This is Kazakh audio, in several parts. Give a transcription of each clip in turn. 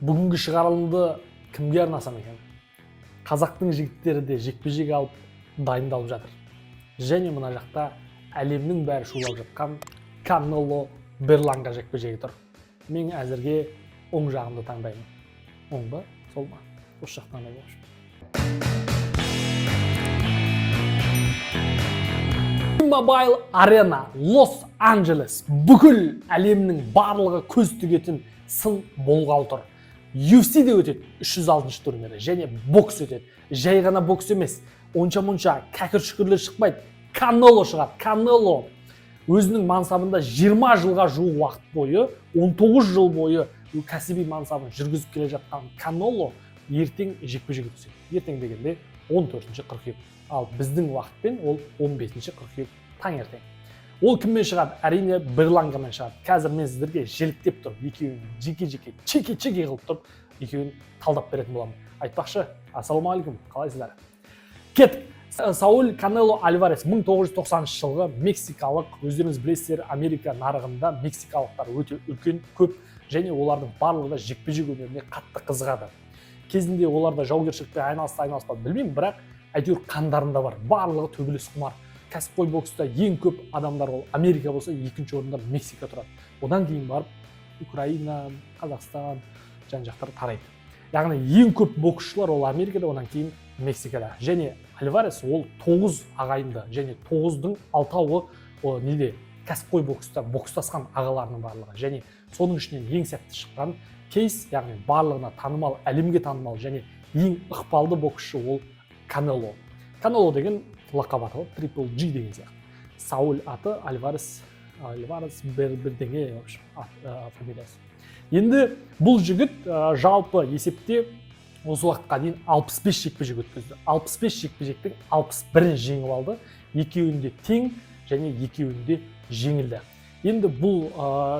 Бүгінгі шығарылымды кімге арнасам екен? Қазақтың жігіттері де жекпе-жек алып дайындалып жатыр. Және мына жақта әлемнің бәрі шулап жатқан Канело Берланга жекпе-жегі тұр. Мен әзірге оң жағымды таңдаймын. Оң ба, сол ма? Осы жақ таңдаймын, в общем. Mobile Arena, Лос Анджелес. Бүкіл әлемнің барлығы көз тігетін сын болғалы тұр. UFC де өтеді 306 турнирі және бокс өтеді. Жай ғана бокс емес, онша мұнша кәкір шүкірлер шықпайды. Канело шығады. Канело өзінің мансабында 20 жылға жуық уақыт бойы, 19 жыл бойы кәсіби мансабын жүргізіп келе жатқан Канело ертең жекпе-жекке түседі. Ертең дегенде 14 қыркүйек. Ал біздің уақытпен ол 15 қыркүйек таңертең. Ол кіммен шығады? Әрине, Берлангамен шығады. Қазір мен сіздерге желіктеп тұрып, екеуін жеке-жеке, чеке-чеке қылып тұрып, екеуін талдап беретін боламын. Айтпақшы, ассалаумағалейкум, қалайсыздар? Кеттік. Сауль Канело Альварес 1990 жылғы мексикалық, өздеріңіз білесіздер, Америка нарығында мексикалықтар өте үлкен, көп және олардың барлығы да жекпе-жек өнеріне қатты қызығады. Кезінде олар да жаугершілікпен айналысты, айналыспады білмеймін, бірақ әйтеуір қандарында бар, барлығы төбелес құмар. Кәсіпқой бокста ең көп адамдар ол Америка болса, екінші орында Мексика тұрады. Одан кейін барып Украина, Қазақстан жан жақтар тарайды. Яғни ең көп боксшылар ол Америкада, одан кейін Мексикада. Және Альварес ол тоғыз ағайынды және тоғыздың алтауы ол неде, кәсіпқой бокста бокстасқан ағаларының барлығы. Және соның ішінен ең сәтті шыққан кейс, яғни барлығына танымал, әлемге танымал және ең ықпалды боксшы ол Канело. Канело деген лақап аты ғой, Triple G деген сияқты. Сауль аты Альварес, Альварес бір бірдеңе, в общем, ат, фамилиясы. Енді бұл жігіт жалпы есепте осы уақытқа дейін 65 жекпе-жек өткізді. 65 жекпе-жектің 61-ін жеңіп алды, екеуінде тең және екеуінде жеңілді. Енді бұл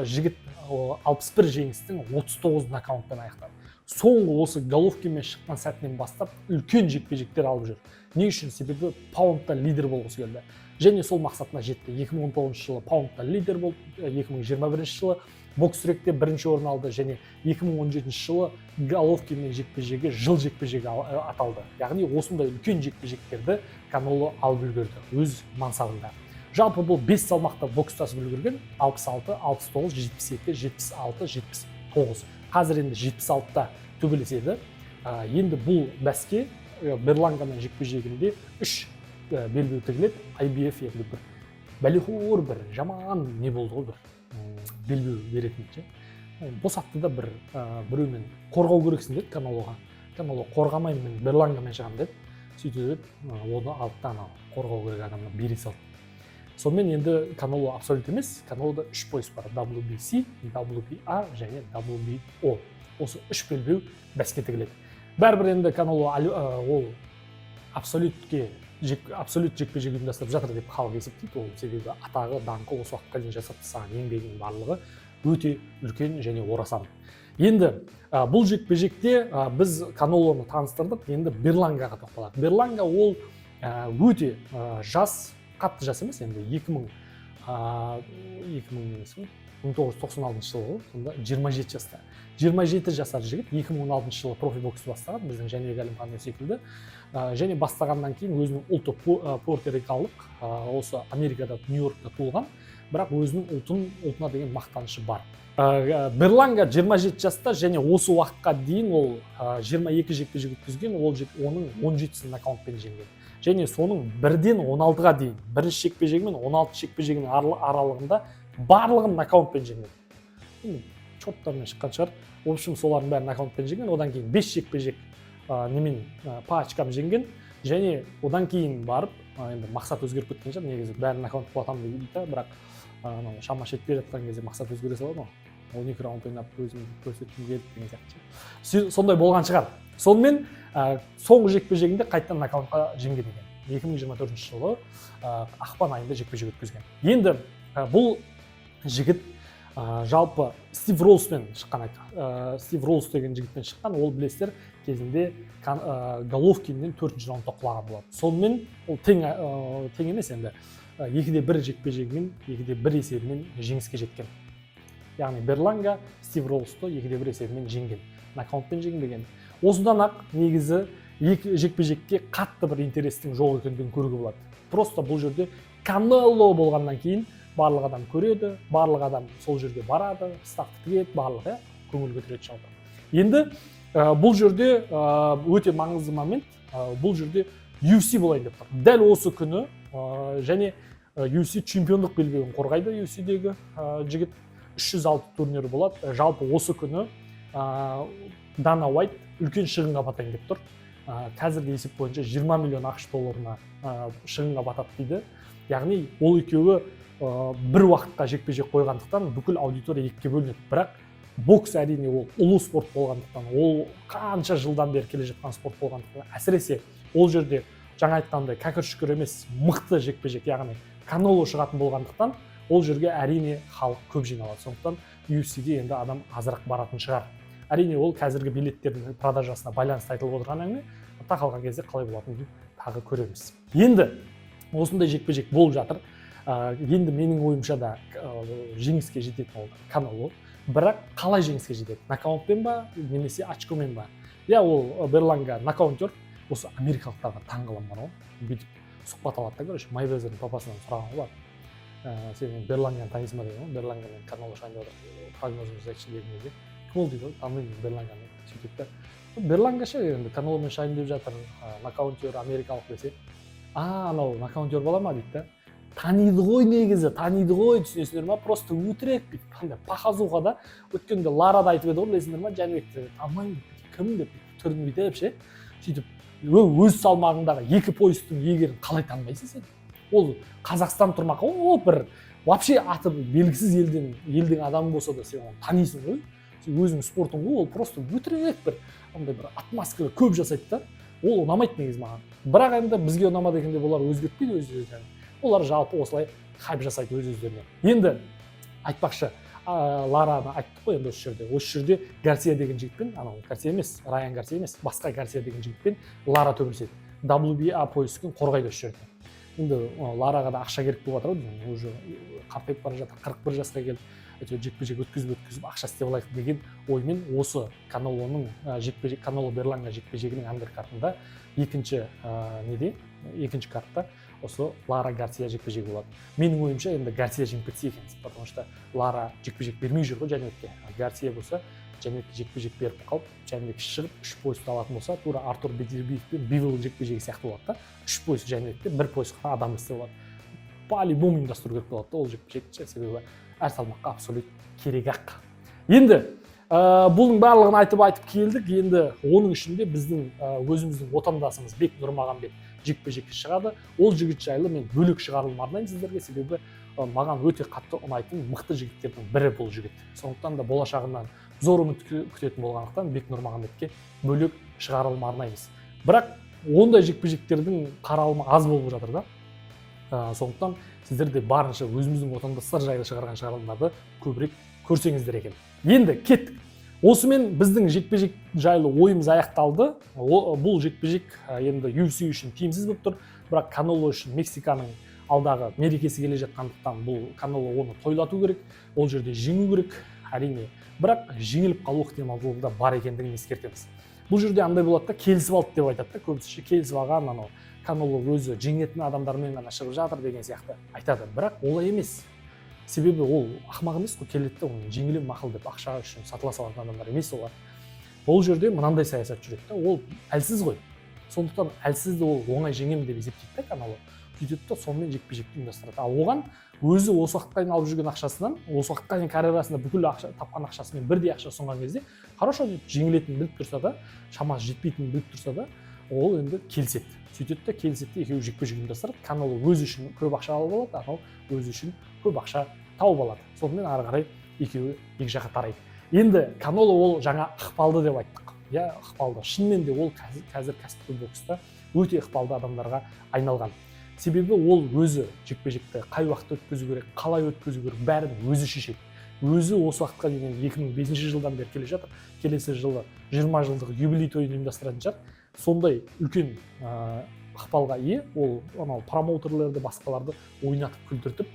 жігіт 61 жеңістің 39 нокаутпен аяқтады. Соңғы осы Головкинмен шыққан сәтінен бастап үлкен жекпе-жектер алып жүр. Не үшін? Себебі паундта лидер болғысы келді және сол мақсатына жетті. 2019 жылы паундта лидер болды, 2021 жылы боксректе бірінші орын алды және 2017 жылы Головкинмен жекпе-жегі жыл жекпе-жегі аталды. Яғни осындай үлкен жекпе-жектерді Канело алып үлгерді өз мансабында. Жалпы бұл бес салмақта бокстасып үлгерген: 66, 69, 72, 76, 79. Қазір енді 76-та төбелеседі. Енді бұл бәске Берлангамен жекпе-жегінде үш белбеу тігіледі. IBF енді бір бәлеқор, бір жаман не болды ғой, бір белбеу беретін ше. Босатты да, бір біреумен қорғау керексің деді Канелоға. Канело «қорғамаймын, мен Берлангамен шығамын» деді. Сөйтіп еді, оны алды да анау қорғау керек адамға бере салды. Сонымен енді Канело абсолют емес, Канелода үш пояс бар: WBC, WBA және WBO. Осы үш белбеу бәске тігіледі. Бәрібір енді Канело ол абсолютке абсолют жекпе жек ұйымдастырып жатыр деп халық есептейді ол, себебі атағы, даңқы, осы уақытқа дейін жасап тастаған еңбегінің барлығы өте үлкен және орасан. Енді бұл жекпе жекте біз Канелоны таныстырдық, енді Берлангаға тоқталайық. Берланга ол өте жас, қатты жас емес енді, 2000 2000 емес қой, 1996 жылы ғой, сонда 27 жаста. 27 жасар жігіт 2016 жылы профи боксты бастаған, біздің Жәнібек Әлімханов секілді. Және бастағаннан кейін өзінің ұлты пуэрторикалық, осы Америкада, Нью Йоркта туылған, бірақ өзінің ұлтына деген мақтанышы бар. Берланга 27 жаста және осы уақытқа дейін ол 22 жекпе-жек өткізген, ол оның 17-сін нокаутпен жеңген және соның бірден 16-ға дейін, бірінші жекпе-жегі мен 16 жекпе-жегінің аралығында барлығын нокаутпен жеңген. Енді черттармен шыққан шығар, в общем, солардың бәрін нокаутпен жеңген. Одан кейін 5 жекпе-жек немен, по очкам жеңген және одан кейін барып енді мақсат өзгеріп кеткен шығар, негізі бәрін нокаут құлатамын дейді да, бірақ анау шама жетпей жатқан кезде мақсат өзгере салады ғой, 12 раунд ойнап өзімді көрсеткім келді деген сияқты ше. Сондай болған шығар. Сонымен соңғы жекпе жегінде қайтадан нокаутқа жеңген екен. 2024 жылы ақпан айында жекпе жек өткізген. Енді бұл жігіт жалпы Стив Роллспен шыққан, Стив Роллс деген жігітпен шыққан. Ол, білесіздер, кезінде Головкиннен төртінші раундта құлаған болады. Сонымен ол тең, тең емес енді, 2-1 жекпе жегімен, 2-1 есебімен жеңіске жеткен. Яғни Берланга Стив Роллсты 2-1 есебімен жеңген. Нокаутпен жеңбеген. Осыдан ақ негізі екі жекпе жекке қатты бір интерестің жоқ екендігін көруге болады. Просто бұл жерде Канело болғаннан кейін барлық адам көреді, барлық адам сол жерге барады, ставка тігеді, барлығы, иә, көңіл көтереді жалпы. Енді бұл жерде өте маңызды момент, бұл жерде UFC болайын деп тұр дәл осы күні және UFC чемпиондық белбеуін қорғайды UFC-дегі жігіт. 306 турнирі болады. Жалпы осы күні Дана Уайт үлкен шығынға батайын деп тұр. Қазіргі есеп бойынша 20 миллион АҚШ долларына шығынға батады дейді. Яғни ол екеуі бір уақытқа жекпе жек қойғандықтан, бүкіл аудитория екіге бөлінеді. Бірақ бокс, әрине, ол ұлы спорт болғандықтан, ол қанша жылдан бері келе жатқан спорт болғандықтан, әсіресе ол жерде жаңа айтқандай кәкір шүкір емес, мықты жекпе жек, яғни Канело шығатын болғандықтан, ол жерге, әрине, халық көп жиналады. Сондықтан UFC-ге енді адам азырақ баратын шығар. Әрине, ол қазіргі билеттердің продажасына байланысты айтылып отырған әңгіме. Тақалған кезде қалай болатынын тағы көреміз. Енді осындай жекпе жек болып жатыр. Енді менің ойымша да, жеңіске жететін ол Канело. Бірақ қалай жеңіске жетеді? Нокаутпен ба немесе очкомен ба? Иә, ол Берланга нокаутер. Осы америкалықтарға таң қаламын бар ғой, бүйтіп сұхбат алады да, короче, Мейвезердің папасынан сұраған ғой барып, «Сен енді Берланганы танисың ба?» — деген ғой. «Берланга мен Канело шығайын деп жатыр, прогнозыңызды айтшы», — деген кезде, «Кім ол?» — дейді ғой. «Танымаймын Берланганы». Сөйтеді да: «Берланга ше, енді Канеломен шығайын деп жатыр, нокаутер, америкалық», — десе, «А, анау нокаутер бала ма?» — дейді да. Таниды ғой негізі, таниды ғой, түсінесіңдер ма? Просто өтірік бүйтіп андай показуха да. Өткенде Лара да айтып еді ғой, білесіңдер ма, Жәнібекті «танымаймын, кім» деп, бүйтіп түрін бүйтіп ше. Сөйтіп өз салмағындағы екі поястың иегерін қалай танымайсың сен? Ол Қазақстан тұрмақ, ол бір вообще аты белгісіз елден, елдің адамы болса да, сен оны танисың ғой, сен өзіңнің спортың ғой ол. Просто өтірік бір андай бір отмазка көп жасайды да, ол ұнамайды негізі маған. Бірақ енді бізге ұнамады екен деп олар өзгертпейді өз өздерін. Олар жалпы осылай хайп жасайды өз өздеріне. Енді айтпақшы, Лараны айттық қой. Енді осы жерде Гарсия деген жігітпен, анау Гарсия емес, Райан Гарсия емес, басқа Гарсия деген жігітпен Лара төбелеседі. WBA поясын қорғайды осы жерде. Енді Лараға да ақша керек болып жатыр ғой деймін, уже қартайып бара жатыр, 41 жасқа келді. Әйтеуір жекпе жек өткізіп өткізіп ақша істеп алайық деген оймен осы Канелоның жекпе жек, Канело Берланга жекпе жегінің андеркартында, екінші неде, екінші картта осы Лара Гарсия жекпе жегі болады. Менің ойымша, енді Гарсия жеңіп кетсе екен, потому что Лара жекпе жек бермей жүр ғой Жәнібекке. А Гарсия болса, Жәнібекке жекпе жек беріп қалып, Жәнібек шығып, үш поясты алатын болса, тура Артур Бетербиев пен Бивол жекпе жегі сияқты болады да. Үш пояс Жәнібекте, бір пояс қана адам істеп алады. По любому ұйымдастыру керек болады да ол жекпе жекті, себебі әр салмаққа абсолют керек ақ. Енді бұның барлығын айтып айтып келдік. Енді оның ішінде біздің өзіміздің отандасымыз Бек Нұрмағамбет жекпе жекке шығады. Ол жігіт жайлы мен бөлек шығарылым арнаймын сіздерге, себебі маған өте қатты ұнайтын мықты жігіттердің бірі бұл жігіт. Сондықтан да болашағынан зор үміт күтетін болғандықтан, Бек Нұрмағамбетке бөлек шығарылым арнаймыз. Бірақ ондай жекпе жектердің қаралымы аз болып жатыр да. Сондықтан сіздер де барынша өзіміздің отандастар жайлы шығарған шығарылымдарды көбірек көрсеңіздер екен. Енді кеттік. Осымен біздің жекпе жек жайлы ойымыз аяқталды. Бұл жекпе жек енді UFC үшін тиімсіз болып тұр, бірақ Канело үшін Мексиканың алдағы мерекесі келе жатқандықтан, бұл Канело оны тойлату керек, ол жерде жеңу керек, әрине. Бірақ жеңіліп қалу ықтималдылығы да бар екендігін ескертеміз. Бұл жерде андай болады да, келісіп алды деп айтады да көбісі ше, келісіп алған, анау Канело өзі жеңетін адамдармен ғана шығып жатыр деген сияқты айтады. Бірақ олай емес, себебі ол ақымақ емес қой, келеді де, оны жеңілемін, мақұл деп, ақша үшін сатыла салатын адамдар емес олар. Ол жерде мынандай саясат жүреді да: ол әлсіз ғой, сондықтан әлсізді ол оңай жеңемін деп есептейді да Канело. Сөйтеді да, сонымен жекпе жекті ұйымдастырады. Ал оған өзі осы уақытқа дейін алып жүрген ақшасынан, осы уақытқа дейін карьерасында бүкіл ақша тапқан ақшасымен бірдей ақша ұсынған кезде, хорошо деп, жеңілетінін біліп тұрса да, шамасы жетпейтінін біліп тұрса да, ол енді келіседі. Сөйтеді да, келіседі де, екеуі жекпе жек ұйымдастырады. Канело өзі үшін көп ақша алып алады, анау өзі үшін көп ақша тауып алады. Сонымен ары қарай екеуі екі жаққа тарайды. Енді Канело ол жаңа ықпалды деп айттық, иә, ықпалды. Шынымен де ол қазір кәсіпқой бокста өте ықпалды адамдарға айналған, себебі ол өзі жекпе жекті қай уақытта өткізу керек, қалай өткізу керек, бәрін өзі шешеді. Өзі осы уақытқа дейін, енді 2005 жылдан бері келе жатыр, келесі жылы 20 жылдық юбилей тойын ұйымдастыратын шығар. Сондай үлкен ықпалға ие. Ол анау промоутерлерді, басқаларды ойнатып, күлдіртіп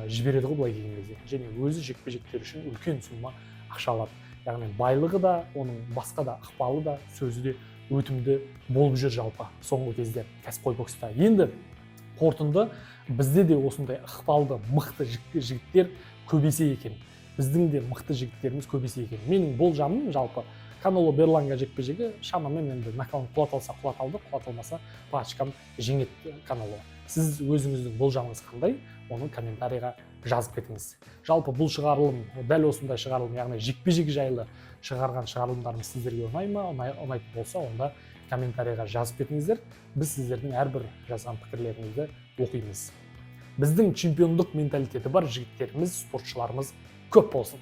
жібереді ғой былай келген кезде. Және өзі жекпе жектер үшін үлкен сумма ақша алады. Яғни байлығы да, оның басқа да ықпалы да, сөзі де өтімді болып жүр жалпы соңғы кезде кәсіпқой бокста. Енді қорытынды: бізде де осындай ықпалды, мықты жігіттер көбейсе екен, біздің де мықты жігіттеріміз көбейсе екен. Менің болжамым, жалпы Канело Берланга жекпе жегі шамамен енді нокдаун құлата алса, құлата алды, құлата алмаса, по очкам жеңеді Канело. Сіз өзіңіздің болжамыңыз қандай, оны комментарийға жазып кетіңіз. Жалпы бұл шығарылым, дәл осындай шығарылым, яғни жекпе жек жайлы шығарған шығарылымдарымыз сіздерге ұнай ма? Ұнайтын болса, онда комментарийға жазып кетіңіздер. Біз сіздердің әрбір жазған пікірлеріңізді оқимыз. Біздің чемпиондық менталитеті бар жігіттеріміз, спортшыларымыз көп болсын.